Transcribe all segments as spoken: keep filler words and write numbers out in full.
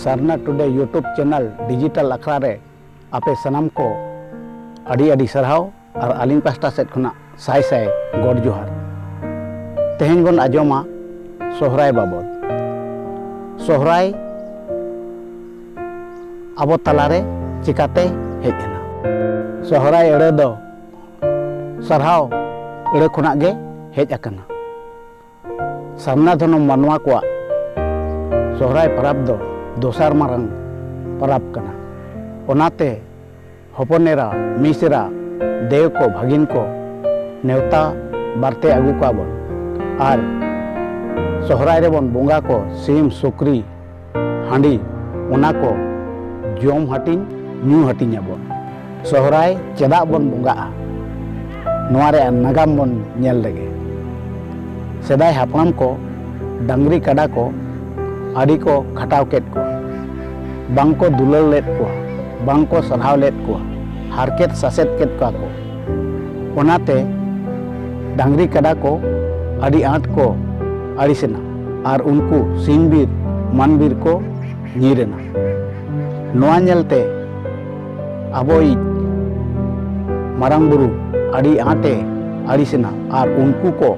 ᱥᱟᱨᱱᱟ ᱴᱩᱰᱮ YouTube channel digital ᱟᱠᱷᱲᱟ ᱨᱮ ᱟᱯᱮ ᱥᱟᱱᱟᱢ ᱠᱚ ᱟᱹᱰᱤ ᱟᱹᱰᱤ ᱥᱟᱨᱦᱟᱣ ᱟᱨ ᱟᱹᱞᱤᱧ ᱯᱟᱥᱴᱟ ᱥᱮᱫ ᱠᱷᱚᱱᱟᱜ ᱥᱟᱭ ᱥᱟᱭ ᱜᱚᱰ ᱡᱚᱦᱟᱨ᱾ ᱛᱮᱦᱮᱧ ᱵᱚᱱ ᱟᱸᱡᱚᱢᱟ ᱥᱚᱦᱨᱟᱭ ᱵᱟᱵᱚᱫ᱾ ᱥᱚᱦᱨᱟᱭ ᱟᱵᱚ ᱛᱟᱞᱟᱨᱮ ᱪᱤᱠᱟᱛᱮ ᱦᱮᱡ ᱮᱱᱟ? ᱥᱚᱦᱨᱟᱭ ᱟᱹᱲᱟᱹ ᱫᱚ ᱥᱟᱨᱦᱟᱣ ᱟᱹᱲᱟᱹ ᱠᱷᱚᱱᱟᱜ ᱜᱮ ᱦᱮᱡ ᱟᱠᱟᱱᱟ᱾ ᱥᱟᱨᱱᱟ ᱫᱷᱚᱨᱚᱢ ᱢᱟᱱᱣᱟ ᱠᱚᱣᱟᱜ ᱥᱚᱦᱨᱟᱭ ᱯᱚᱨᱚᱵᱽ ᱫᱚ ᱫᱚᱥᱟᱨ ᱢᱟᱨᱟᱝ ᱯᱚᱨᱚᱵᱽ ᱠᱟᱱᱟ᱾ ᱚᱱᱟᱛᱮ ᱦᱚᱯᱚᱱ ᱮᱨᱟ, ᱢᱤᱥᱨᱟ, ᱫᱮᱣ ᱠᱚ, ᱵᱷᱟᱹᱜᱤᱱ ᱠᱚ ᱱᱮᱣᱛᱟ ᱵᱟᱨᱛᱮ ᱟᱹᱜᱩ ᱠᱚᱣᱟ ᱵᱚᱱ᱾ ᱟᱨ ᱥᱚᱦᱨᱟᱭ ᱨᱮᱵᱚᱱ ᱵᱚᱸᱜᱟ ᱠᱚ ᱥᱤᱢ, ᱥᱩᱠᱨᱤ, ᱦᱟᱺᱰᱤ, ᱚᱱᱟ ᱠᱚ ᱡᱚᱢ ᱦᱟᱹᱴᱤᱧ, ᱧᱩ ᱦᱟᱹᱴᱤᱧ ᱟᱵᱚᱱ᱾ ᱥᱚᱦᱨᱟᱭ ᱪᱮᱫᱟᱜ ᱵᱚᱱ ᱵᱚᱸᱜᱟᱜᱼᱟ? ᱱᱚᱣᱟ ᱨᱮᱭᱟᱜ ᱱᱟᱜᱟᱢ ᱵᱚᱱ ᱧᱮᱞ ᱞᱮᱜᱮ᱾ ᱥᱮᱫᱟᱭ ᱦᱟᱯᱲᱟᱢ ᱠᱚ ᱰᱟᱝᱨᱤ ᱠᱟᱰᱟ ᱠᱚ ᱟᱹᱰᱤ ᱠᱚ ᱠᱷᱟᱴᱟᱣ ᱠᱮᱫ ᱠᱚᱣᱟ, ᱵᱟᱝ ᱠᱚ ᱫᱩᱞᱟᱹᱲ ᱞᱮᱫ ᱠᱚᱣᱟ, ᱵᱟᱝ ᱠᱚ ᱥᱟᱨᱦᱟᱣ ᱞᱮᱫ ᱠᱚᱣᱟ, ᱦᱟᱨᱠᱮᱛ ᱥᱟᱥᱮᱛ ᱠᱮᱫ ᱠᱚᱣᱟ ᱠᱚ᱾ ᱚᱱᱟᱛᱮ ᱰᱟᱝᱨᱤ ᱠᱟᱰᱟ ᱠᱚ ᱟᱹᱰᱤ ᱟᱸᱴ ᱠᱚ ᱟᱹᱲᱤᱥᱮᱱᱟ ᱟᱨ ᱩᱱᱠᱩ ᱥᱤᱧ ᱵᱤᱨ ᱢᱟᱱ ᱵᱤᱨ ᱠᱚ ᱧᱤᱨ ᱮᱱᱟ᱾ ᱱᱚᱣᱟ ᱧᱮᱞᱛᱮ ᱟᱵᱚᱭᱤᱡ ᱢᱟᱨᱟᱝ ᱵᱩᱨᱩ ᱟᱹᱰᱤ ᱟᱸᱴᱮ ᱟᱹᱲᱤᱥᱮᱱᱟ ᱟᱨ ᱩᱱᱠᱩ ᱠᱚ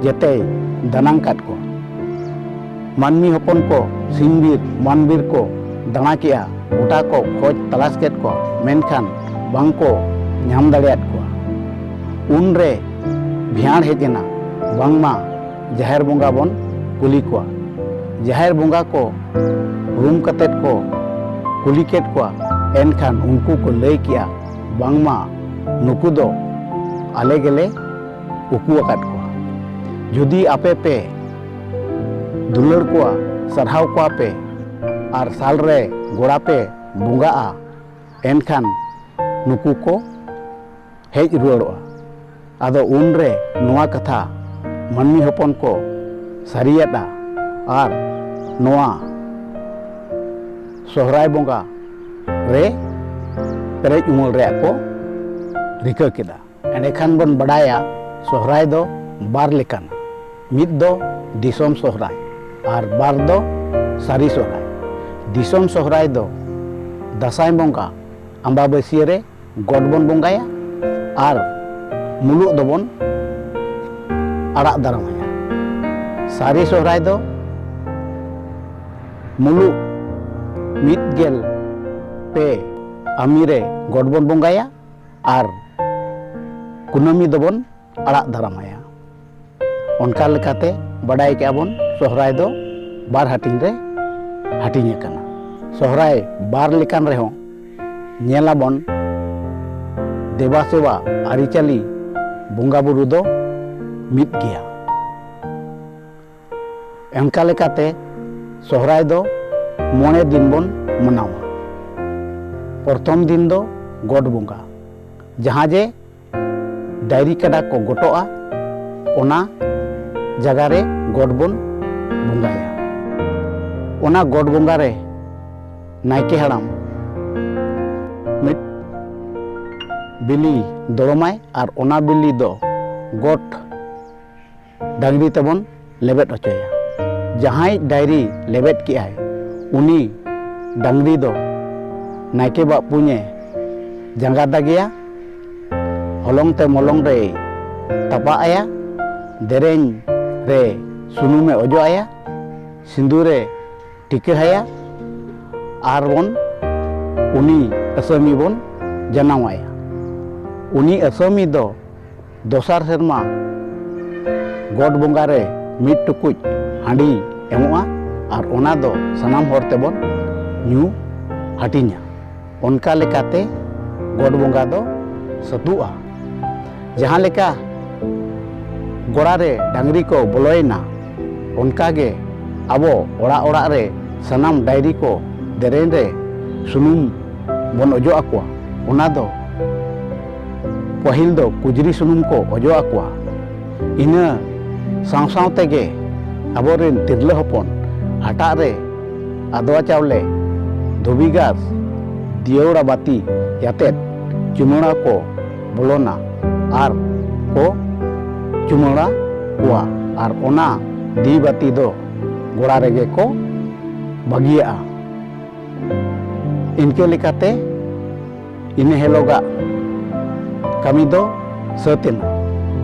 ᱡᱮᱛᱮᱭ ᱫᱟᱱᱟᱝ ᱠᱟᱫ ᱠᱚᱣᱟ᱾ ᱢᱟᱹᱱᱢᱤ ᱦᱚᱯᱚᱱ ᱠᱚ ᱥᱤᱧ ᱵᱤᱨ ᱢᱟᱱ ᱵᱤᱨ ᱠᱚ ᱫᱟᱬᱟ ᱠᱮᱜᱼᱟ, ᱜᱚᱴᱟ ᱠᱚ ᱠᱷᱚᱡᱽ ᱛᱟᱞᱟᱥ ᱠᱮᱫ ᱠᱚᱣᱟ, ᱢᱮᱱᱠᱷᱟᱱ ᱵᱟᱝ ᱠᱚ ᱧᱟᱢ ᱫᱟᱲᱮᱭᱟᱫ ᱠᱚᱣᱟ᱾ ᱩᱱᱨᱮ ᱵᱷᱮᱭᱟᱬ ᱦᱮᱡ ᱮᱱᱟ, ᱵᱟᱝᱢᱟ ᱡᱟᱦᱮᱨ ᱵᱚᱸᱜᱟ ᱵᱚᱱ ᱠᱩᱞᱤ ᱠᱚᱣᱟ᱾ ᱡᱟᱦᱮᱨ ᱵᱚᱸᱜᱟ ᱠᱚ ᱨᱩᱢ ᱠᱟᱛᱮᱫ ᱠᱚ ᱠᱩᱞᱤ ᱠᱮᱫ ᱠᱚᱣᱟ, ᱮᱱᱠᱷᱟᱱ ᱩᱱᱠᱩ ᱠᱚ ᱞᱟᱹᱭ ᱠᱮᱜᱼᱟ, ᱵᱟᱝᱢᱟ ᱱᱩᱠᱩ ᱫᱚ ᱟᱞᱮ ᱜᱮᱞᱮ ᱩᱠᱩ ᱟᱠᱟᱫ ᱠᱚᱣᱟ᱾ ᱡᱩᱫᱤ ᱟᱯᱮ ᱯᱮ ᱫᱩᱞᱟᱹᱲ ᱠᱚᱣᱟ, ᱥᱟᱨᱦᱟᱣ ᱠᱚᱣᱟ ᱯᱮ ᱟᱨ ᱥᱟᱞ ᱨᱮ ᱜᱚᱲᱟ ᱯᱮ ᱵᱚᱸᱜᱟᱜᱼᱟ, ᱮᱱᱠᱷᱟᱱ ᱱᱩᱠᱩ ᱠᱚ ᱦᱮᱡ ᱨᱩᱣᱟᱹᱲᱚᱜᱼᱟ᱾ ᱟᱫᱚ ᱩᱱᱨᱮ ᱱᱚᱣᱟ ᱠᱟᱛᱷᱟ ᱢᱟᱹᱱᱢᱤ ᱦᱚᱯᱚᱱ ᱠᱚ ᱥᱟᱹᱨᱤᱭᱟᱫᱼᱟ ᱟᱨ ᱱᱚᱣᱟ ᱥᱚᱦᱨᱟᱭ ᱵᱚᱸᱜᱟ ᱨᱮ ᱯᱮᱨᱮᱡ ᱩᱢᱟᱹᱞ ᱨᱮᱭᱟᱜ ᱠᱚ ᱨᱤᱠᱟᱹ ᱠᱮᱫᱟ᱾ ᱮᱸᱰᱮᱠᱷᱟᱱ ᱵᱚᱱ ᱵᱟᱰᱟᱭᱟ, ᱥᱚᱦᱨᱟᱭ ᱫᱚ ᱵᱟᱨ ᱞᱮᱠᱟᱱᱟ, ᱢᱤᱫ ᱫᱚ ᱫᱤᱥᱚᱢ ᱥᱚᱦᱨᱟᱭ ᱟᱨ ᱵᱟᱨ ᱫᱚ ᱥᱟᱹᱨᱤ ᱥᱚᱦᱨᱟᱭ᱾ ᱫᱤᱥᱚᱢ ᱥᱚᱦᱨᱟᱭ ᱫᱚ ᱫᱟᱸᱥᱟᱭ ᱵᱚᱸᱜᱟ ᱟᱢᱵᱟᱵᱟᱹᱥᱭᱟᱹ ᱨᱮ ᱜᱚᱴ ᱵᱚᱱ ᱵᱚᱸᱜᱟᱭᱟ ᱟᱨ ᱢᱩᱞᱩᱜ ᱫᱚᱵᱚᱱ ᱟᱲᱟᱜ ᱫᱟᱨᱟᱢᱟᱭᱟ᱾ ᱥᱟᱹᱨᱤ ᱥᱚᱦᱨᱟᱭ ᱫᱚ ᱢᱩᱞᱩᱜ ᱢᱤᱫ ᱜᱮᱞ ᱯᱮ ᱟᱢᱤ ᱨᱮ ᱜᱚᱴ ᱵᱚᱱ ᱵᱚᱸᱜᱟᱭᱟ ᱟᱨ ᱠᱩᱱᱟᱹᱢᱤ ᱫᱚᱵᱚᱱ ᱟᱲᱟᱜ ᱫᱟᱨᱟᱢᱟᱭᱟ᱾ ᱚᱱᱠᱟ ᱞᱮᱠᱟᱛᱮ ᱵᱟᱰᱟᱭ ᱠᱮᱜᱼᱟ ᱵᱚᱱ, ᱥᱚᱦᱨᱟᱭ ᱫᱚ ᱵᱟᱨ ᱦᱟᱹᱴᱤᱧ ᱨᱮ ᱦᱟᱹᱴᱤᱧ ᱟᱠᱟᱱᱟ᱾ ᱥᱚᱦᱨᱟᱭ ᱵᱟᱨ ᱞᱮᱠᱟᱱ ᱨᱮᱦᱚᱸ ᱧᱮᱞᱟᱵᱚᱱ, ᱫᱮᱵᱟ ᱥᱮᱵᱟ ᱟᱹᱨᱤᱪᱟᱹᱞᱤ ᱵᱚᱸᱜᱟ ᱵᱩᱨᱩ ᱫᱚ ᱢᱤᱫ ᱜᱮᱭᱟ᱾ ᱚᱱᱠᱟ ᱞᱮᱠᱟᱛᱮ ᱥᱚᱦᱨᱟᱭ ᱫᱚ ᱢᱚᱬᱮ ᱫᱤᱱ ᱵᱚᱱ ᱢᱟᱱᱟᱣᱟ᱾ ᱯᱨᱚᱛᱷᱚᱢ ᱫᱤᱱ ᱫᱚ ᱜᱚᱴ ᱵᱚᱸᱜᱟ, ᱡᱟᱦᱟᱸ ᱡᱮ ᱰᱟᱹᱝᱨᱤ ᱠᱟᱰᱟ ᱠᱚ ᱜᱚᱴᱚᱜᱼᱟ, ᱚᱱᱟ ᱡᱟᱭᱜᱟ ᱨᱮ ᱜᱚᱴ ᱵᱚᱱ ᱵᱚᱸᱜᱟᱭᱟ᱾ ᱚᱱᱟ ᱜᱚᱴ ᱵᱚᱸᱜᱟ ᱨᱮ ᱱᱟᱭᱠᱮ ᱦᱟᱲᱟᱢ ᱢᱤᱫ ᱵᱤᱞᱤ ᱫᱚᱲᱚᱢᱟᱭ ᱟᱨ ᱚᱱᱟ ᱵᱤᱞᱤ ᱫᱚ ᱜᱚᱴ ᱰᱟᱝᱨᱤ ᱛᱮᱵᱚᱱ ᱞᱮᱵᱮᱫ ᱦᱚᱪᱚᱭᱟ᱾ ᱡᱟᱦᱟᱸᱭ ᱰᱟᱝᱨᱤ ᱞᱮᱵᱮᱫ ᱠᱮᱜᱼᱟᱭ, ᱩᱱᱤ ᱰᱟᱝᱨᱤ ᱫᱚ ᱱᱟᱭᱠᱮ ᱵᱟᱵᱟ ᱯᱩᱧᱮ ᱡᱟᱸᱜᱟ ᱫᱟᱜᱮᱭᱟ, ᱦᱚᱞᱚᱝ ᱛᱮ ᱢᱚᱞᱚᱝ ᱨᱮᱭ ᱛᱟᱯᱟᱜ ᱟᱭᱟ, ᱫᱮᱨᱮᱧ ᱨᱮ ᱥᱩᱱᱩᱢᱮ ᱚᱡᱚᱜ ᱟᱭᱟ, ᱥᱤᱸᱫᱩᱨᱮ ᱴᱤᱠᱟᱹ ᱟᱭᱟ ᱟᱨ ᱵᱚᱱ ᱩᱱᱤ ᱟᱹᱥᱟᱹᱢᱤ ᱵᱚᱱ ᱡᱟᱱᱟᱣ ᱟᱭᱟ᱾ ᱩᱱᱤ ᱟᱹᱥᱟᱹᱢᱤ ᱫᱚ ᱫᱚᱥᱟᱨ ᱥᱮᱨᱢᱟ ᱜᱚᱴ ᱵᱚᱸᱜᱟ ᱨᱮ ᱢᱤᱫ ᱴᱩᱠᱩᱡ ᱦᱟᱺᱰᱤ ᱮᱢᱚᱜᱼᱟ ᱟᱨ ᱚᱱᱟ ᱫᱚ ᱥᱟᱱᱟᱢ ᱦᱚᱲ ᱛᱮᱵᱚᱱ ᱧᱩ ᱦᱟᱹᱴᱤᱧᱟ᱾ ᱚᱱᱠᱟ ᱞᱮᱠᱟᱛᱮ ᱜᱚᱴ ᱵᱚᱸᱜᱟ ᱫᱚ ᱥᱟᱹᱛᱩᱜᱼᱟ᱾ ᱡᱟᱦᱟᱸ ᱞᱮᱠᱟ ᱜᱚᱲᱟ ᱨᱮ ᱰᱟᱝᱨᱤ ᱠᱚ ᱵᱚᱞᱚᱭᱮᱱᱟ, ᱚᱱᱠᱟ ᱜᱮ ᱟᱵᱚ ᱚᱲᱟᱜ ᱚᱲᱟᱜ ᱨᱮ ᱥᱟᱱᱟᱢ ᱰᱟᱝᱨᱤ ᱠᱚ ᱫᱮᱨᱮᱧ ᱨᱮ ᱥᱩᱱᱩᱢ ᱵᱚᱱ ᱚᱡᱚᱜ ᱟᱠᱚᱣᱟ᱾ ᱚᱱᱟ ᱫᱚ ᱯᱟᱹᱦᱤᱞ ᱫᱚ ᱠᱩᱡᱽᱨᱤ ᱥᱩᱱᱩᱢ ᱠᱚ ᱚᱡᱚᱜ ᱟᱠᱚᱣᱟ᱾ ᱤᱱᱟᱹ ᱥᱟᱶ ᱥᱟᱶ ᱛᱮᱜᱮ ᱟᱵᱚᱨᱮᱱ ᱛᱤᱨᱞᱟᱹ ᱦᱚᱯᱚᱱ ᱦᱟᱴᱟᱜ ᱨᱮ ᱟᱫᱽᱣᱟ ᱪᱟᱣᱞᱮ, ᱫᱷᱩᱵᱤ ᱜᱷᱟᱥ, ᱫᱤᱭᱟᱹᱣᱲᱟ ᱵᱟᱹᱛᱤ ᱭᱟᱛᱮᱫ ᱪᱩᱢᱟᱹᱲᱟ ᱠᱚ ᱵᱚᱞᱚᱱᱟ ᱟᱨ ᱠᱚ ᱪᱩᱢᱟᱹᱲᱟ ᱠᱚᱣᱟ ᱟᱨ ᱚᱱᱟ ᱫᱤ ᱵᱟᱹᱛᱤ ᱫᱚ ᱜᱚᱲᱟ ᱨᱮᱜᱮ ᱠᱚ ᱵᱟᱹᱜᱤᱭᱟᱜᱼᱟ᱾ ᱤᱱᱠᱟᱹ ᱞᱮᱠᱟᱛᱮ ᱤᱱᱟᱹ ᱦᱤᱞᱳᱜᱟᱜ ᱠᱟᱹᱢᱤ ᱫᱚ ᱥᱟᱹᱛ ᱮᱱᱟ᱾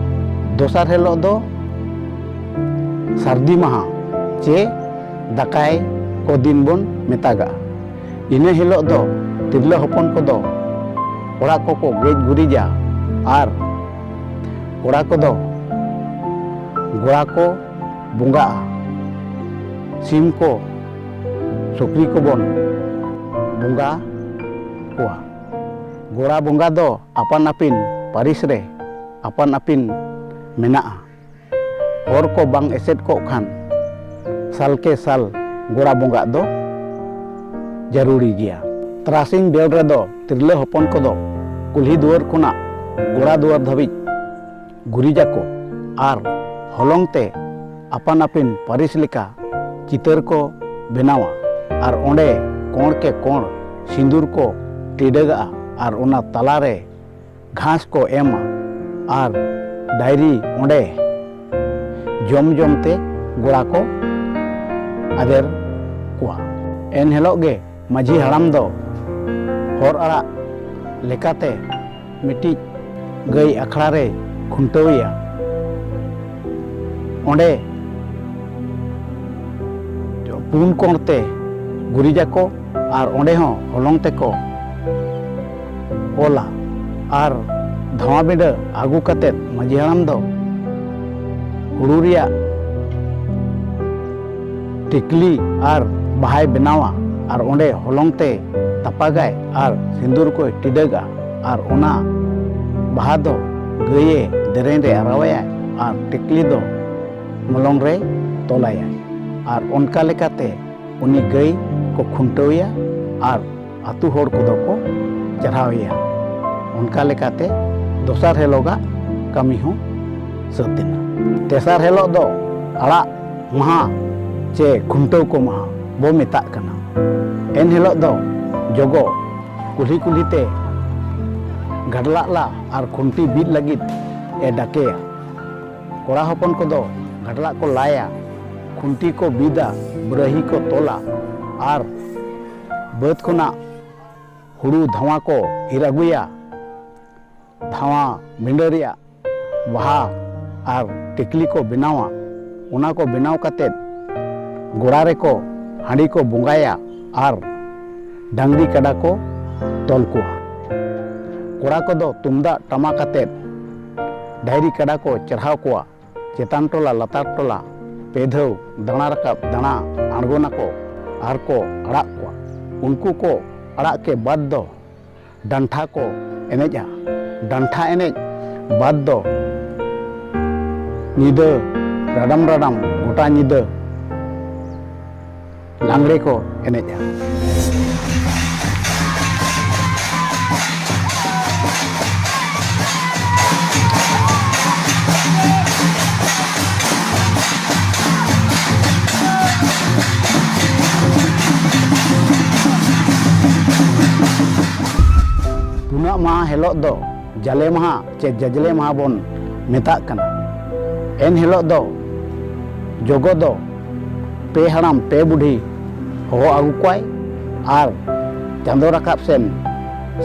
ᱫᱚᱥᱟᱨ ᱦᱤᱞᱳᱜ ᱫᱚ ᱥᱟᱹᱨᱫᱤ ᱢᱟᱦᱟ ᱪᱮ ᱫᱟᱠᱟᱭ ᱠᱚ ᱫᱤᱱ ᱵᱚᱱ ᱢᱮᱛᱟᱜᱟᱜᱼᱟ᱾ ᱤᱱᱟᱹ ᱦᱤᱞᱳᱜ ᱫᱚ ᱛᱤᱨᱞᱟᱹ ᱦᱚᱯᱚᱱ ᱠᱚᱫᱚ ᱚᱲᱟᱜ ᱠᱚᱠᱚ ᱜᱮᱡ ᱜᱩᱨᱤᱡᱟ ᱟᱨ ᱠᱚᱲᱟ ᱠᱚᱫᱚ ᱜᱚᱲᱟ ᱠᱚ ᱵᱚᱸᱜᱟᱜᱼᱟ᱾ ᱥᱤᱢ ᱠᱚ, ᱥᱩᱠᱨᱤ ᱠᱚᱵᱚᱱ ᱵᱚᱸᱜᱟ ᱠᱚᱣᱟ᱾ ᱜᱚᱲᱟ ᱵᱚᱸᱜᱟ ᱫᱚ ᱟᱯᱟᱱ ᱟᱹᱯᱤᱱ ᱯᱟᱹᱨᱤᱥ ᱨᱮ ᱟᱯᱟᱱ ᱟᱹᱯᱤᱱ ᱢᱮᱱᱟᱜᱼᱟ᱾ ᱦᱚᱨ ᱠᱚ ᱵᱟᱝ ᱮᱥᱮᱫ ᱠᱚᱜ ᱠᱷᱟᱱ ᱥᱟᱞ ᱠᱮ ᱥᱟᱞ ᱜᱚᱲᱟ ᱵᱚᱸᱜᱟᱜ ᱫᱚ ᱡᱟᱹᱨᱩᱲᱤ ᱜᱮᱭᱟ᱾ ᱛᱟᱨᱟᱥᱤᱧ ᱵᱮᱲ ᱨᱮᱫᱚ ᱛᱤᱨᱞᱟᱹ ᱦᱚᱯᱚᱱ ᱠᱚᱫᱚ ᱠᱩᱞᱦᱤ ᱫᱩᱣᱟᱹᱨ ᱠᱷᱚᱱᱟᱜ ᱜᱚᱲᱟ ᱫᱩᱣᱟᱹᱨ ᱫᱷᱟᱹᱵᱤᱡ ᱜᱩᱨᱤᱡᱟᱠᱚ ᱟᱨ ᱦᱚᱞᱚᱝ ᱛᱮ ᱟᱯᱟᱱ ᱟᱹᱯᱤᱱ ᱯᱟᱹᱨᱤᱥ ᱞᱮᱠᱟ ᱪᱤᱛᱟᱹᱨ ᱠᱚ ᱵᱮᱱᱟᱣᱟ ᱟᱨ ᱚᱸᱰᱮ ᱠᱚᱬ ᱠᱮ ᱠᱚᱬ ᱥᱤᱸᱫᱩᱨ ᱠᱚ ᱴᱤᱰᱟᱹᱜᱟᱜᱼᱟ ᱟᱨ ᱚᱱᱟ ᱛᱟᱞᱟᱨᱮ ᱜᱷᱟᱥ ᱠᱚ ᱮᱢᱟ ᱟᱨ ᱰᱟᱭᱨᱤ ᱚᱸᱰᱮ ᱡᱚᱢ ᱡᱚᱢ ᱛᱮ ᱜᱚᱲᱟ ᱠᱚ ᱟᱫᱮᱨ ᱠᱚᱣᱟ᱾ ᱮᱱ ᱦᱤᱞᱳᱜ ᱜᱮ ᱢᱟᱹᱡᱷᱤ ᱦᱟᱲᱟᱢ ᱫᱚ ᱦᱚᱨ ᱟᱲᱟᱜ ᱞᱮᱠᱟᱛᱮ ᱢᱤᱫᱴᱤᱡ ᱜᱟᱹᱭ ᱟᱠᱷᱲᱟ ᱨᱮᱭ ᱠᱷᱩᱱᱴᱟᱹᱣᱮᱭᱟ᱾ ᱚᱸᱰᱮ ᱯᱩᱱ ᱠᱚᱬ ᱛᱮ ᱜᱩᱨᱤᱡᱟᱠᱚ ᱟᱨ ᱚᱸᱰᱮ ᱦᱚᱸ ᱦᱚᱞᱚᱝ ᱛᱮᱠᱚ ᱚᱞᱟ ᱟᱨ ᱫᱷᱟᱣᱟ ᱵᱤᱸᱰᱟᱹ ᱟᱹᱜᱩ ᱠᱟᱛᱮᱫ ᱢᱟᱹᱡᱷᱤ ᱦᱟᱲᱟᱢ ᱫᱚ ᱦᱩᱲᱩ ᱨᱮᱭᱟᱜ ᱴᱤᱠᱞᱤ ᱟᱨ ᱵᱟᱦᱟᱭ ᱵᱮᱱᱟᱣᱟ ᱟᱨ ᱚᱸᱰᱮ ᱦᱚᱞᱚᱝ ᱛᱮ ᱛᱟᱯᱟᱜᱟᱭ ᱟᱨ ᱥᱤᱸᱫᱩᱨ ᱠᱚᱭ ᱴᱤᱰᱟᱹᱜᱟ ᱟᱨ ᱚᱱᱟ ᱵᱟᱦᱟ ᱫᱚ ᱜᱟᱹᱭᱮ ᱫᱮᱨᱮᱧ ᱨᱮ ᱟᱨᱟᱣᱟᱭᱟᱭ ᱟᱨ ᱴᱤᱠᱞᱤ ᱫᱚ ᱢᱚᱞᱚᱝ ᱨᱮᱭ ᱛᱚᱞᱟᱭᱟᱭ᱾ ᱟᱨ ᱚᱱᱠᱟ ᱞᱮᱠᱟᱛᱮ ᱩᱱᱤ ᱜᱟᱹᱭ ᱠᱚ ᱠᱷᱩᱱᱴᱟᱹᱣᱮᱭᱟ ᱟᱨ ᱟᱹᱛᱩ ᱦᱚᱲ ᱠᱚᱫᱚ ᱠᱚ ᱪᱟᱨᱦᱟᱣᱮᱭᱟ᱾ ᱚᱱᱠᱟ ᱞᱮᱠᱟᱛᱮ ᱫᱚᱥᱟᱨ ᱦᱤᱞᱳᱜᱟᱜ ᱠᱟᱹᱢᱤ ᱦᱚᱸ ᱥᱟᱹᱛ ᱮᱱᱟ᱾ ᱛᱮᱥᱟᱨ ᱦᱤᱞᱳᱜ ᱫᱚ ᱟᱲᱟᱜ ᱢᱟᱦᱟ ᱪᱮ ᱠᱷᱩᱱᱴᱟᱹᱣ ᱠᱚ ᱢᱟᱦᱟ ᱵᱚ ᱢᱮᱛᱟᱜ ᱠᱟᱱᱟ᱾ ᱮᱱ ᱦᱤᱞᱳᱜ ᱫᱚ ᱡᱚᱜᱚ ᱠᱩᱞᱦᱤ ᱠᱩᱞᱦᱤ ᱛᱮ ᱜᱷᱟᱰᱞᱟᱜ ᱞᱟ ᱟᱨ ᱠᱷᱩᱱᱴᱤ ᱵᱤᱫ ᱞᱟᱹᱜᱤᱫ ᱮ ᱰᱟᱠᱮᱭᱟ᱾ ᱠᱚᱲᱟ ᱦᱚᱯᱚᱱ ᱠᱚᱫᱚ ᱜᱷᱟᱰᱞᱟᱜ ᱠᱚ ᱞᱟᱭᱟ, ᱠᱷᱩᱱᱴᱤ ᱠᱚ ᱵᱤᱫᱟ, ᱵᱨᱟᱹᱦᱤ ᱠᱚ ᱛᱚᱞᱟ ᱟᱨ ᱵᱟᱹᱫᱽ ᱠᱷᱚᱱᱟᱜ ᱦᱩᱲᱩ ᱫᱷᱟᱣᱟ ᱠᱚ ᱤᱨ ᱟᱹᱜᱩᱭᱟ, ᱫᱷᱟᱣᱟ ᱵᱷᱤᱸᱰᱟᱹ ᱨᱮᱭᱟᱜ ᱵᱟᱦᱟ ᱟᱨ ᱴᱤᱠᱞᱤ ᱠᱚ ᱵᱮᱱᱟᱣᱟ᱾ ᱚᱱᱟ ᱠᱚ ᱵᱮᱱᱟᱣ ᱠᱟᱛᱮᱫ ᱜᱚᱲᱟ ᱨᱮᱠᱚ ᱦᱟᱺᱰᱤ ᱠᱚ ᱵᱚᱸᱜᱟᱭᱟ ᱟᱨ ᱰᱟᱝᱨᱤ ᱠᱟᱰᱟ ᱠᱚ ᱛᱚᱞ ᱠᱚᱣᱟ᱾ ᱠᱚᱲᱟ ᱠᱚᱫᱚ ᱛᱩᱢᱫᱟᱜ ᱴᱟᱢᱟᱠ ᱟᱛᱮᱫ ᱰᱟᱝᱨᱤ ᱠᱟᱰᱟ ᱠᱚ ᱪᱟᱨᱦᱟᱣ ᱠᱚᱣᱟ᱾ ᱪᱮᱛᱟᱱ ᱴᱚᱞᱟ ᱞᱟᱛᱟᱨ ᱴᱚᱞᱟ ᱯᱮ ᱫᱷᱟᱣ ᱫᱟᱬᱟ ᱨᱟᱠᱟᱵ ᱫᱟᱬᱟ ᱟᱬᱜᱚᱱᱟᱠᱚ ᱟᱨ ᱠᱚ ᱟᱲᱟᱜ ᱠᱚᱣᱟ᱾ ᱩᱱᱠᱩ ᱠᱚ ᱟᱲᱟᱜ ᱠᱮ ᱵᱟᱫᱽ ᱫᱚ ᱰᱟᱱᱴᱷᱟ ᱠᱚ ᱮᱱᱮᱡᱼᱟ᱾ ᱰᱟᱱᱴᱷᱟ ᱮᱱᱮᱡ ᱵᱟᱫᱽ ᱫᱚ ᱧᱤᱫᱟᱹ ᱨᱟᱰᱟᱢ ᱨᱟᱰᱟᱢ ᱜᱚᱴᱟ ᱧᱤᱫᱟᱹ ᱞᱟᱜᱽᱲᱮ ᱠᱚ ᱮᱱᱮᱡᱼᱟ᱾ ᱛᱩᱱᱟᱹᱜ ᱢᱟᱦᱟ ᱦᱤᱞᱳᱜ ᱫᱚ ᱡᱟᱞᱮ ᱢᱟᱦᱟ ᱪᱮ ᱡᱟᱡᱽᱞᱮ ᱢᱟᱦᱟ ᱵᱚᱱ ᱢᱮᱛᱟᱜ ᱠᱟᱱᱟ᱾ ᱮᱱ ᱦᱤᱞᱳᱜ ᱫᱚ ᱡᱚᱜᱚ ᱫᱚ ᱯᱮ ᱦᱟᱲᱟᱢ ᱯᱮ ᱵᱩᱰᱷᱤ ᱦᱚᱦᱚ ᱟᱹᱜᱩ ᱠᱚᱣᱟᱭ ᱟᱨ ᱪᱟᱸᱫᱚ ᱨᱟᱠᱟᱵ ᱥᱮᱱ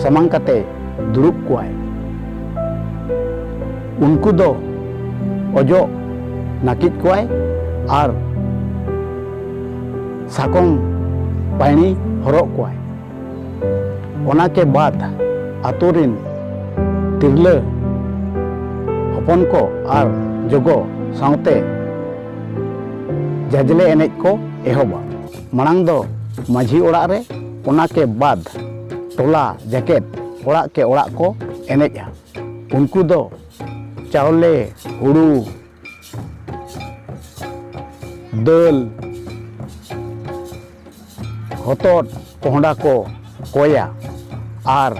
ᱥᱟᱢᱟᱝ ᱠᱟᱛᱮ ᱫᱩᱲᱩᱵ ᱠᱚᱣᱟᱭ᱾ ᱩᱱᱠᱩ ᱫᱚ ᱚᱡᱚᱜ ᱱᱟᱹᱠᱤᱡ ᱠᱚᱣᱟᱭ ᱟᱨ ᱥᱟᱠᱚᱢ ᱯᱟᱹᱭᱬᱤ ᱦᱚᱨᱚᱜ ᱠᱚᱣᱟᱭ᱾ ᱚᱱᱟ ᱠᱮ ᱵᱟᱫ ᱟᱛᱳ ᱨᱤᱱ ᱛᱤᱨᱞᱟᱹ ᱦᱚᱯᱚᱱ ᱠᱚ ᱟᱨ ᱡᱚᱜᱚ ᱥᱟᱶᱛᱮ ᱡᱟᱡᱽᱞᱮ ᱮᱱᱮᱡ ᱠᱚ ᱮᱦᱚᱵᱟ᱾ ᱢᱟᱲᱟᱝ ᱫᱚ ᱢᱟᱹᱡᱷᱤ ᱚᱲᱟᱜ ᱨᱮ, ᱚᱱᱟ ᱠᱮ ᱵᱟᱫ ᱴᱚᱞᱟ ᱡᱟᱠᱮᱛ ᱚᱲᱟᱜ ᱠᱮ ᱚᱲᱟᱜ ᱠᱚ ᱮᱱᱮᱡᱼᱟ᱾ ᱩᱱᱠᱩ ᱫᱚ ᱪᱟᱣᱞᱮ, ᱦᱩᱲᱩ, ᱫᱟᱹᱞ, ᱦᱚᱛᱚᱫ, ᱠᱚᱸᱦᱰᱟ ᱠᱚ ᱠᱚᱭᱟ ᱟᱨ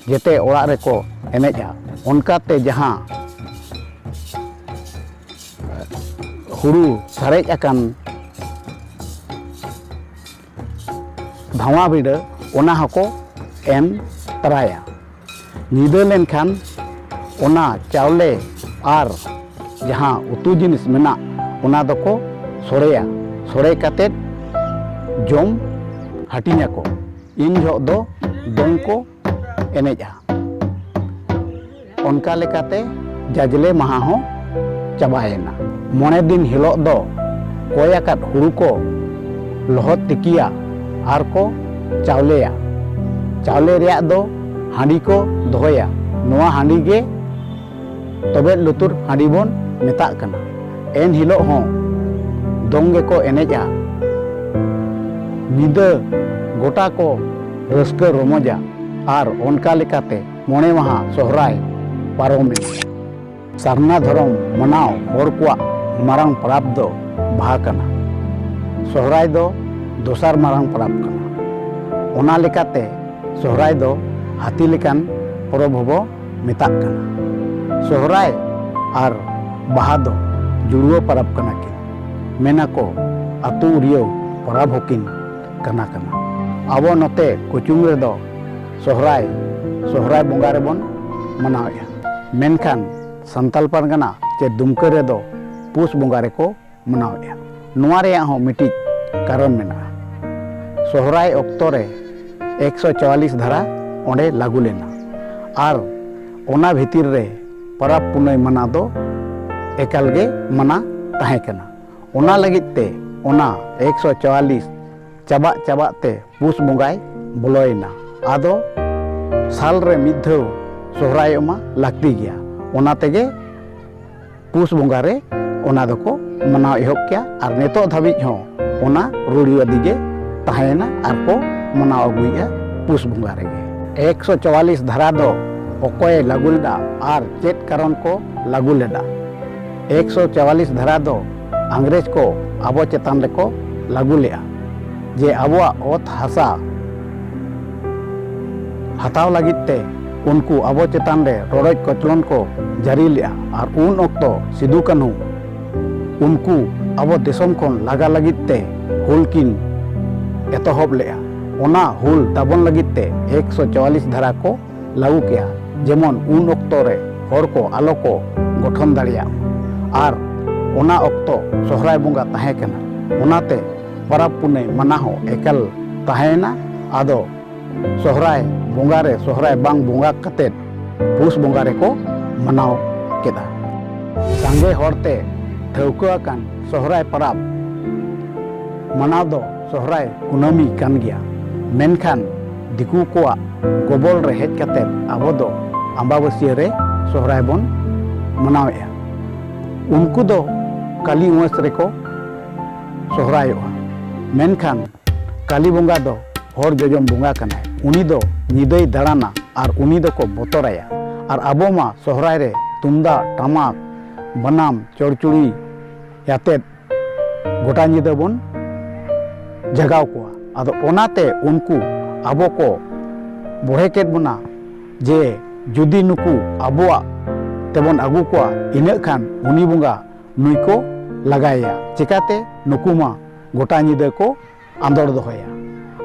ᱡᱮᱛᱮ ᱚᱲᱟᱜ ᱨᱮᱠᱚ ᱮᱱᱮᱡᱼᱟ᱾ ᱚᱱᱠᱟᱛᱮ ᱡᱟᱦᱟᱸ ᱦᱩᱲᱩ ᱥᱟᱨᱮᱡ ᱟᱠᱟᱱ ᱫᱷᱟᱣᱟ ᱵᱤᱰᱟᱹ, ᱚᱱᱟ ᱦᱚᱸᱠᱚ ᱮᱢ ᱛᱟᱨᱟᱭᱟ᱾ ᱧᱤᱫᱟᱹ ᱞᱮᱱᱠᱷᱟᱱ ᱚᱱᱟ ᱪᱟᱣᱞᱮ ᱟᱨ ᱡᱟᱦᱟᱸ ᱩᱛᱩ ᱡᱤᱱᱤᱥ ᱢᱮᱱᱟᱜ, ᱚᱱᱟ ᱫᱚᱠᱚ ᱥᱚᱲᱮᱭᱟ᱾ ᱥᱚᱲᱮ ᱠᱟᱛᱮᱫ ᱡᱚᱢ ᱦᱟᱹᱴᱤᱧᱟᱠᱚ᱾ ᱤᱱ ᱡᱚᱦᱚᱜ ᱫᱚ ᱫᱚᱝ ᱠᱚ ᱮᱱᱮᱡᱼᱟ᱾ ᱚᱱᱠᱟ ᱞᱮᱠᱟᱛᱮ ᱡᱟᱡᱽᱞᱮ ᱢᱟᱦᱟ ᱦᱚᱸ ᱪᱟᱵᱟᱭᱮᱱᱟ᱾ ᱢᱚᱬᱮ ᱫᱤᱱ ᱦᱤᱞᱳᱜ ᱫᱚ ᱠᱚᱭ ᱟᱠᱟᱫ ᱦᱩᱲᱩ ᱠᱚ ᱞᱚᱦᱚᱫ ᱛᱤᱠᱤᱭᱟ ᱟᱨ ᱠᱚ ᱪᱟᱣᱞᱮᱭᱟ᱾ ᱪᱟᱣᱞᱮ ᱨᱮᱭᱟᱜ ᱫᱚ ᱦᱟᱺᱰᱤ ᱠᱚ ᱫᱚᱦᱚᱭᱟ᱾ ᱱᱚᱣᱟ ᱦᱟᱺᱰᱤ ᱜᱮ ᱛᱚᱵᱮᱫ ᱞᱩᱛᱩᱨ ᱦᱟᱺᱰᱤ ᱵᱚᱱ ᱢᱮᱛᱟᱜ ᱠᱟᱱᱟ᱾ ᱮᱱ ᱦᱤᱞᱳᱜ ᱦᱚᱸ ᱫᱚᱝ ᱜᱮᱠᱚ ᱮᱱᱮᱡᱼᱟ᱾ ᱧᱤᱫᱟᱹ ᱜᱚᱴᱟ ᱠᱚ ᱨᱟᱹᱥᱠᱟᱹ ᱨᱚᱢᱚᱡᱟ ᱟᱨ ᱚᱱᱠᱟ ᱞᱮᱠᱟᱛᱮ ᱢᱚᱬᱮ ᱢᱟᱦᱟ ᱥᱚᱦᱨᱟᱭ ᱯᱟᱨᱚᱢᱮᱱᱟ᱾ ᱥᱟᱨᱱᱟ ᱫᱷᱚᱨᱚᱢ ᱢᱟᱱᱟᱣ ᱦᱚᱲ ᱠᱚᱣᱟᱜ ᱢᱟᱨᱟᱝ ᱯᱚᱨᱚᱵᱽ ᱫᱚ ᱵᱟᱦᱟ ᱠᱟᱱᱟ᱾ ᱥᱚᱦᱨᱟᱭ ᱫᱚ ᱫᱚᱥᱟᱨ ᱢᱟᱨᱟᱝ ᱯᱚᱨᱚᱵᱽ ᱠᱟᱱᱟ᱾ ᱚᱱᱟ ᱞᱮᱠᱟᱛᱮ ᱥᱚᱦᱨᱟᱭ ᱫᱚ ᱦᱟᱹᱛᱤ ᱞᱮᱠᱟᱱ ᱯᱚᱨᱚᱵᱽ ᱦᱚᱸᱵᱚ ᱢᱮᱛᱟᱜ ᱠᱟᱱᱟ᱾ ᱥᱚᱦᱨᱟᱭ ᱟᱨ ᱵᱟᱦᱟ ᱫᱚ ᱡᱩᱲᱣᱟᱹ ᱯᱚᱨᱚᱵᱽ ᱠᱟᱱᱟ ᱠᱤᱱ᱾ ᱢᱮᱱᱟᱠᱚ ᱟᱹᱛᱩ ᱩᱨᱤᱭᱟᱹᱣ ᱯᱚᱨᱚᱵᱽ ᱦᱚᱸᱠᱤᱱ ᱠᱟᱱᱟ ᱠᱟᱱᱟ᱾ ᱟᱵᱚ ᱱᱚᱛᱮ ᱠᱩᱪᱩᱝ ᱨᱮᱫᱚ ᱥᱚᱦᱨᱟᱭ, ᱥᱚᱦᱨᱟᱭ ᱵᱚᱸᱜᱟ ᱨᱮᱵᱚᱱ ᱢᱟᱱᱟᱣᱮᱫᱼᱟ᱾ ᱢᱮᱱᱠᱷᱟᱱ ᱥᱟᱱᱛᱟᱞ ᱯᱟᱨᱜᱟᱱᱟ ᱪᱮ ᱫᱩᱢᱠᱟᱹ ᱨᱮᱫᱚ ᱯᱩᱥ ᱵᱚᱸᱜᱟ ᱨᱮᱠᱚ ᱢᱟᱱᱟᱣᱮᱫᱼᱟ᱾ ᱱᱚᱣᱟ ᱨᱮᱭᱟᱜ ᱦᱚᱸ ᱢᱤᱫᱴᱤᱡ ᱠᱟᱨᱚᱱ ᱢᱮᱱᱟᱜᱼᱟ᱾ ᱥᱚᱦᱨᱟᱭ ᱚᱠᱛᱚ ᱨᱮ ᱮᱠᱥᱚ ᱪᱩᱣᱟᱞᱤᱥ ᱫᱷᱟᱨᱟ ᱚᱸᱰᱮ ᱞᱟᱹᱜᱩ ᱞᱮᱱᱟ ᱟᱨ ᱚᱱᱟ ᱵᱷᱤᱛᱤᱨ ᱨᱮ ᱯᱚᱨᱚᱵᱽ ᱯᱩᱱᱟᱹᱭ ᱢᱟᱱᱟ ᱫᱚ ᱮᱠᱟᱞ ᱜᱮ ᱢᱟᱱᱟ ᱛᱟᱦᱮᱸ ᱠᱟᱱᱟ᱾ ᱚᱱᱟ ᱞᱟᱹᱜᱤᱫ ᱛᱮ ᱚᱱᱟ ᱮᱠᱥᱚ ᱪᱩᱣᱟᱞᱤᱥ ᱪᱟᱵᱟᱜ ᱪᱟᱵᱟᱜ ᱛᱮ ᱯᱩᱥ ᱵᱚᱸᱜᱟᱭ ᱵᱚᱞᱚᱭᱮᱱᱟ᱾ ᱟᱫᱚ ᱥᱟᱞ ᱨᱮ ᱢᱤᱫ ᱫᱷᱟᱣ ᱥᱚᱦᱨᱟᱭᱚᱜ ᱢᱟ ᱞᱟᱹᱠᱛᱤ ᱜᱮᱭᱟ᱾ ᱚᱱᱟ ᱛᱮᱜᱮ ᱯᱩᱥ ᱵᱚᱸᱜᱟ ᱨᱮ ᱚᱱᱟ ᱫᱚᱠᱚ ᱢᱟᱱᱟᱣ ᱮᱦᱚᱵ ᱠᱮᱭᱟ᱾ ᱟᱨ ᱱᱤᱛᱚᱜ ᱫᱷᱟᱹᱵᱤᱡ ᱦᱚᱸ ᱚᱱᱟ ᱨᱩᱲᱤᱣᱟᱫᱤ ᱜᱮ ᱛᱟᱦᱮᱸᱭᱮᱱᱟ ᱟᱨ ᱠᱚ ᱢᱟᱱᱟᱣ ᱟᱹᱜᱩᱭᱮᱫᱼᱟ ᱯᱩᱥ ᱵᱚᱸᱜᱟ ᱨᱮᱜᱮ᱾ ᱮᱠᱥᱚ ᱪᱩᱣᱟᱞᱤᱥ ᱫᱷᱟᱨᱟ ᱫᱚ ᱚᱠᱚᱭᱮ ᱞᱟᱹᱜᱩ ᱞᱮᱫᱟ ᱟᱨ ᱪᱮᱫ ᱠᱟᱨᱚᱱ ᱠᱚ ᱞᱟᱹᱜᱩ ᱞᱮᱫᱟ? ᱮᱠᱥᱚ ᱪᱩᱣᱟᱞᱤᱥ ᱫᱷᱟᱨᱟ ᱫᱚ ᱤᱝᱨᱮᱡᱽ ᱠᱚ ᱟᱵᱚ ᱪᱮᱛᱟᱱ ᱨᱮᱠᱚ ᱞᱟᱹᱜᱩ ᱞᱮᱫᱼᱟ, ᱡᱮ ᱟᱵᱚᱣᱟᱜ ᱚᱛ ᱦᱟᱥᱟ ᱦᱟᱛᱟᱣ ᱞᱟᱹᱜᱤᱫ ᱛᱮ ᱩᱱᱠᱩ ᱟᱵᱚ ᱪᱮᱛᱟᱱ ᱨᱮ ᱨᱚᱰᱚᱡ ᱠᱚᱪᱞᱚᱱ ᱠᱚ ᱡᱟᱹᱨᱤ ᱞᱮᱫᱼᱟ᱾ ᱟᱨ ᱩᱱ ᱚᱠᱛᱚ ᱥᱤᱫᱩ ᱠᱟᱹᱱᱦᱩ ᱩᱱᱠᱩ ᱟᱵᱚ ᱫᱤᱥᱚᱢ ᱠᱷᱚᱱ ᱞᱟᱜᱟ ᱞᱟᱹᱜᱤᱫ ᱛᱮ ᱦᱩᱞ ᱠᱤᱱ ᱮᱛᱚᱦᱚᱵ ᱞᱮᱫᱼᱟ᱾ ᱚᱱᱟ ᱦᱩᱞ ᱫᱟᱵᱚᱱ ᱞᱟᱹᱜᱤᱫ ᱛᱮ ᱮᱠᱥᱚ ᱪᱩᱣᱟᱞᱤᱥ ᱫᱷᱟᱨᱟ ᱠᱚ ᱞᱟᱹᱜᱩ ᱠᱮᱫᱼᱟ, ᱡᱮᱢᱚᱱ ᱩᱱ ᱚᱠᱛᱚ ᱨᱮ ᱦᱚᱲ ᱠᱚ ᱟᱞᱚ ᱠᱚ ᱜᱚᱴᱷᱚᱱ ᱫᱟᱲᱮᱭᱟᱜ ᱢᱟ᱾ ᱟᱨ ᱚᱱᱟ ᱚᱠᱛᱚ ᱥᱚᱦᱨᱟᱭ ᱵᱚᱸᱜᱟ ᱛᱟᱦᱮᱸ ᱠᱟᱱᱟ, ᱚᱱᱟᱛᱮ ᱯᱚᱨᱚᱵᱽ ᱯᱩᱱᱟᱹᱭ ᱢᱟᱱᱟ ᱦᱚᱸ ᱮᱠᱟᱞ ᱛᱟᱦᱮᱸᱭᱮᱱᱟ᱾ ᱟᱫᱚ ᱥᱚᱦᱨᱟᱭ ᱵᱚᱸᱜᱟ ᱨᱮ ᱥᱚᱦᱨᱟᱭ ᱵᱟᱝ ᱵᱚᱸᱜᱟ ᱠᱟᱛᱮᱫ ᱯᱩᱥ ᱵᱚᱸᱜᱟ ᱨᱮᱠᱚ ᱢᱟᱱᱟᱣ ᱠᱮᱫᱟ᱾ ᱥᱟᱸᱜᱮ ᱦᱚᱲᱛᱮ ᱴᱷᱟᱹᱣᱠᱟᱹ ᱟᱠᱟᱱ ᱥᱚᱦᱨᱟᱭ ᱯᱟᱨᱟᱵᱽ ᱢᱟᱱᱟᱣ ᱫᱚ ᱥᱚᱦᱨᱟᱭ ᱠᱩᱱᱟᱹᱢᱤ ᱠᱟᱱ ᱜᱮᱭᱟ, ᱢᱮᱱᱠᱷᱟᱱ ᱫᱤᱠᱩ ᱠᱚᱣᱟᱜ ᱜᱚᱵᱚᱞ ᱨᱮ ᱦᱮᱡ ᱠᱟᱛᱮᱫ ᱟᱵᱚ ᱫᱚ ᱟᱢᱵᱟᱵᱟᱹᱥᱭᱟᱹ ᱨᱮ ᱥᱚᱦᱨᱟᱭ ᱵᱚᱱ ᱢᱟᱱᱟᱣᱮᱫᱼᱟ᱾ ᱩᱱᱠᱩ ᱫᱚ ᱠᱟᱹᱞᱤ ᱩᱢᱟᱹᱥ ᱨᱮᱠᱚ ᱥᱚᱦᱨᱟᱭᱚᱜᱼᱟ, ᱢᱮᱱᱠᱷᱟᱱ ᱠᱟᱹᱞᱤ ᱵᱚᱸᱜᱟ ᱫᱚ ᱦᱚᱲ ᱡᱚᱡᱚᱢ ᱵᱚᱸᱜᱟ ᱠᱟᱱᱟᱭ᱾ ᱩᱱᱤ ᱫᱚ ᱧᱤᱫᱟᱹᱭ ᱫᱟᱬᱟᱱᱟ ᱟᱨ ᱩᱱᱤ ᱫᱚᱠᱚ ᱵᱚᱛᱚᱨᱟᱭᱟ᱾ ᱟᱨ ᱟᱵᱚ ᱢᱟ ᱥᱚᱦᱨᱟᱭ ᱨᱮ ᱛᱩᱢᱫᱟᱜ, ᱴᱟᱢᱟᱠ, ᱵᱟᱱᱟᱢ, ᱪᱚᱲᱪᱩᱲᱤ ᱟᱛᱮᱫ ᱜᱚᱴᱟ ᱧᱤᱫᱟᱹ ᱵᱚᱱ ᱡᱟᱜᱟᱣ ᱠᱚᱣᱟ᱾ ᱟᱫᱚ ᱚᱱᱟᱛᱮ ᱩᱱᱠᱩ ᱟᱵᱚ ᱠᱚ ᱵᱚᱲᱦᱮ ᱠᱮᱫ ᱵᱚᱱᱟ ᱡᱮ ᱡᱩᱫᱤ ᱱᱩᱠᱩ ᱟᱵᱚᱣᱟᱜ ᱛᱮᱵᱚᱱ ᱟᱹᱜᱩ ᱠᱚᱣᱟ, ᱤᱱᱟᱹᱜ ᱠᱷᱟᱱ ᱩᱱᱤ ᱵᱚᱸᱜᱟ ᱱᱩᱭ ᱠᱚ ᱞᱟᱜᱟᱭᱮᱭᱟ᱾ ᱪᱮᱠᱟᱛᱮ? ᱱᱩᱠᱩ ᱢᱟ ᱜᱚᱴᱟ ᱧᱤᱫᱟᱹ ᱠᱚ ᱟᱸᱫᱚᱲ ᱫᱚᱦᱚᱭᱟ᱾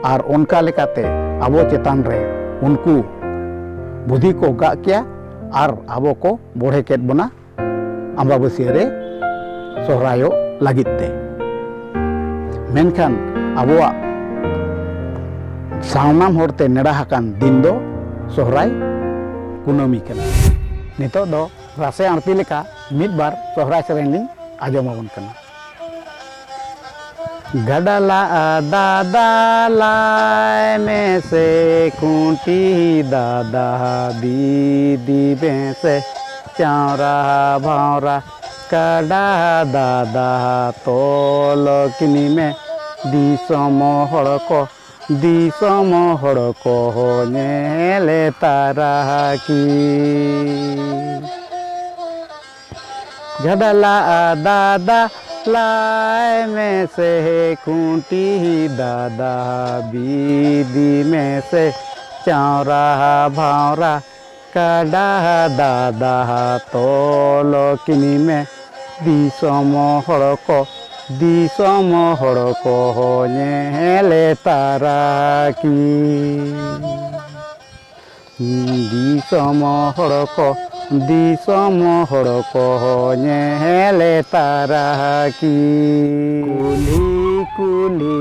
ᱟᱨ ᱚᱱᱠᱟ ᱞᱮᱠᱟᱛᱮ ᱟᱵᱚ ᱪᱮᱛᱟᱱ ᱨᱮ ᱩᱱᱠᱩ ᱵᱩᱫᱷᱤ ᱠᱚ ᱜᱟᱜ ᱠᱮᱭᱟ ᱟᱨ ᱟᱵᱚ ᱠᱚ ᱵᱚᱲᱦᱮ ᱠᱮᱫ ᱵᱚᱱᱟ ᱟᱢᱵᱟᱵᱟᱹᱥᱭᱟᱹ ᱨᱮ ᱥᱚᱦᱨᱟᱭᱚᱜ ᱞᱟᱹᱜᱤᱫ ᱛᱮ᱾ ᱢᱮᱱᱠᱷᱟᱱ ᱟᱵᱚᱣᱟᱜ ᱥᱟᱱᱟᱢ ᱦᱚᱲᱛᱮ ᱱᱮᱰᱟ ᱟᱠᱟᱱ ᱫᱤᱱ ᱫᱚ ᱥᱚᱦᱨᱟᱭ ᱠᱩᱱᱟᱹᱢᱤ ᱠᱟᱱᱟ᱾ ᱱᱤᱛᱚᱜ ᱫᱚ ᱨᱟᱥᱮ ᱟᱬᱛᱤ ᱞᱮᱠᱟ ᱢᱤᱫ ᱵᱟᱨ ᱥᱚᱦᱨᱟᱭ ᱥᱮᱨᱮᱧ ᱞᱤᱧ ᱟᱸᱡᱚᱢ ᱟᱵᱚᱱ ᱠᱟᱱᱟ᱾ ᱜᱟᱰᱟ ᱞᱟᱜ ᱫᱟᱫᱟ ᱞᱟᱭ ᱢᱮᱥᱮ, ᱠᱷᱩᱱᱴᱤ ᱫᱟᱫᱟ ᱵᱤᱫᱤ ᱢᱮᱥᱮ, ᱪᱟᱣᱨᱟ ᱵᱷᱟᱣᱨᱟ ᱠᱟᱰᱟ ᱫᱟᱫᱟ ᱛᱚᱞ ᱠᱤᱱᱤ ᱢᱮ, ᱫᱤᱥᱚᱢ ᱦᱚᱲ ᱠᱚ ᱫᱤᱥᱚᱢ ᱦᱚᱲ ᱠᱚ ᱧᱮᱞᱮ ᱛᱟᱨᱟ ᱠᱤ᱾ ᱜᱟᱰᱟ ᱞᱟᱜ ᱫᱟᱫᱟ ᱞᱟᱭ ᱢᱮᱥᱮ, ᱠᱷᱩᱱᱴᱤ ᱫᱟᱫᱟ ᱵᱤᱫᱤ ᱢᱮᱥᱮ, ᱪᱟᱣᱨᱟ ᱵᱷᱟᱣᱨᱟ ᱠᱟᱰᱟ ᱫᱟᱫᱟ ᱛᱚᱞ ᱠᱤᱱᱤ ᱢᱮ, ᱫᱤᱥᱚᱢ ᱦᱚᱲ ᱠᱚ ᱫᱤᱥᱚᱢ ᱦᱚᱲ ᱠᱚ ᱧᱮᱞᱮ ᱛᱟᱨᱟ ᱠᱤ᱾ ᱫᱤᱥᱚᱢ ᱦᱚᱲ ᱠᱚ ᱫᱤᱥᱚᱢ ᱦᱚᱲ ᱠᱚ ᱧᱮᱞᱮ ᱛᱟᱨᱟ ᱠᱤ᱾ ᱠᱩᱞᱦᱤ ᱠᱩᱞᱤ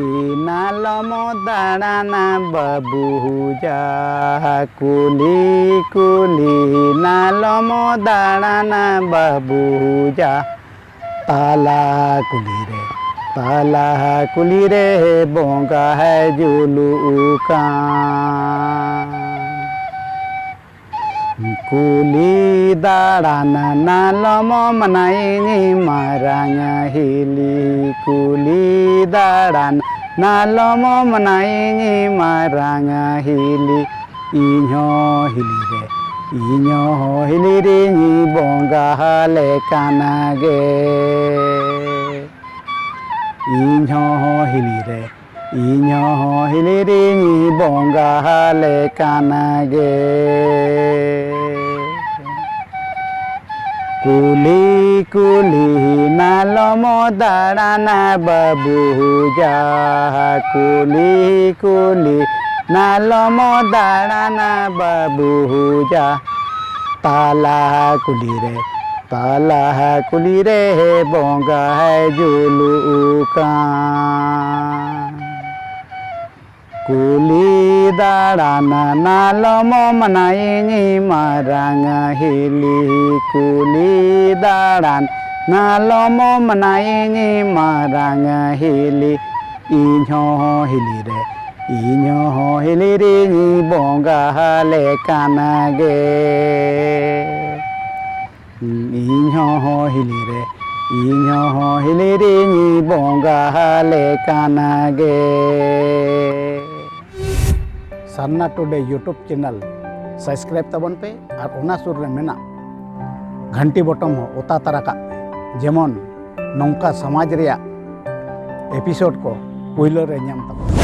ᱱᱟᱞᱚᱢ ᱫᱟᱬᱟᱱᱟ ᱵᱟᱹᱵᱩ ᱡᱟ, ᱠᱩᱞᱤ ᱠᱩᱞᱤ ᱱᱟᱞᱚᱢ ᱫᱟᱬᱟᱱᱟ ᱵᱟᱹᱵᱩ ᱡᱟ᱾ ᱛᱟᱞᱟ ᱠᱩᱞᱦᱤ ᱨᱮ, ᱛᱟᱞᱟ ᱠᱩᱞᱦᱤ ᱨᱮ ᱵᱚᱸᱜᱟ ᱦᱟᱭ ᱡᱩᱞᱩᱜ ᱠᱟᱱ᱾ ᱠᱩᱞᱤ ᱫᱟᱬᱟᱱ ᱱᱟᱞᱚᱢ ᱢᱟᱱᱟᱭᱤᱧ ᱢᱟᱨᱟᱝ ᱦᱤᱞᱤ, ᱠᱩᱞᱤ ᱫᱟᱬᱟᱱ ᱱᱟᱞᱚᱢ ᱢᱟᱱᱟᱭᱤᱧ ᱢᱟᱨᱟᱝ ᱦᱤᱞᱤ᱾ ᱤᱧ ᱦᱚᱸ ᱦᱤᱞᱤ ᱨᱮ, ᱤᱧ ᱦᱚᱸ ᱦᱤᱞᱤ ᱨᱮᱧ ᱵᱚᱸᱜᱟ ᱞᱮᱠᱟᱱ ᱜᱮ᱾ ᱤᱧ ᱦᱚᱸ ᱦᱤᱞᱤ ᱨᱮ, ᱤᱧ ᱦᱚᱸ ᱦᱤᱞᱤ ᱨᱤᱧ ᱵᱚᱸᱜᱟ ᱞᱮᱠᱟᱱ ᱜᱮ᱾ ᱠᱩᱞᱦᱤ ᱠᱩᱞᱦᱤ ᱱᱟᱞᱚᱢ ᱫᱟᱬᱟᱱᱟ ᱵᱟᱹᱵᱩ ᱡᱟ, ᱠᱩᱞᱦᱤ ᱠᱩᱞᱦᱤ ᱱᱟᱞᱚᱢ ᱫᱟᱬᱟᱱᱟ ᱵᱟᱹᱵᱩ ᱡᱟ᱾ ᱛᱟᱞᱟ ᱠᱩᱞᱦᱤ ᱨᱮ, ᱛᱟᱞᱟ ᱠᱩᱞᱦᱤ ᱨᱮ ᱵᱚᱸᱜᱟᱭ ᱡᱩᱞᱩᱜ ᱠᱟᱱ᱾ ᱠᱩᱞᱦᱤ ᱫᱟᱬᱟᱱ ᱱᱟᱞᱚᱢ ᱢᱟᱱᱟᱭᱤᱧ ᱢᱟᱨᱟᱝ ᱦᱤᱞᱤ, ᱠᱩᱞᱦᱤ ᱫᱟᱬᱟᱱ ᱱᱟᱞᱚᱢ ᱢᱟᱱᱟᱭᱤᱧ ᱢᱟᱨᱟᱝ ᱦᱤᱞᱤ᱾ ᱤᱧ ᱦᱚᱸ ᱦᱤᱞᱤ ᱨᱮ, ᱤᱧ ᱦᱚᱸ ᱦᱤᱞᱤ ᱨᱤᱧ ᱵᱚᱸᱜᱟ ᱞᱮᱠᱟᱱ ᱜᱮ᱾ ᱤᱧ ᱦᱚᱸ ᱦᱤᱞᱤ ᱨᱮ, ᱤᱧ ᱦᱚᱸ ᱦᱤᱞᱤ ᱨᱤᱧ ᱵᱚᱸᱜᱟ ᱞᱮᱠᱟᱱ ᱜᱮ᱾ ᱥᱟᱨᱱᱟ ᱴᱩᱰᱮ YouTube channel subscribe ᱛᱟᱵᱚᱱ ᱯᱮ ᱟᱨ ᱚᱱᱟ ᱥᱩᱨ ᱨᱮ ᱢᱮᱱᱟᱜ ᱜᱷᱟᱱᱴᱤ ᱵᱚᱴᱚᱢ ᱦᱚᱸ ᱚᱛᱟ ᱛᱟᱨᱟ ᱠᱟᱜ ᱯᱮ, ᱡᱮᱢᱚᱱ ᱱᱚᱝᱠᱟ ᱥᱚᱢᱟᱡᱽ ᱨᱮᱭᱟᱜ episode ᱠᱚ ᱯᱩᱭᱞᱟᱹ ᱨᱮ ᱧᱟᱢ ᱛᱟᱵᱚᱱ᱾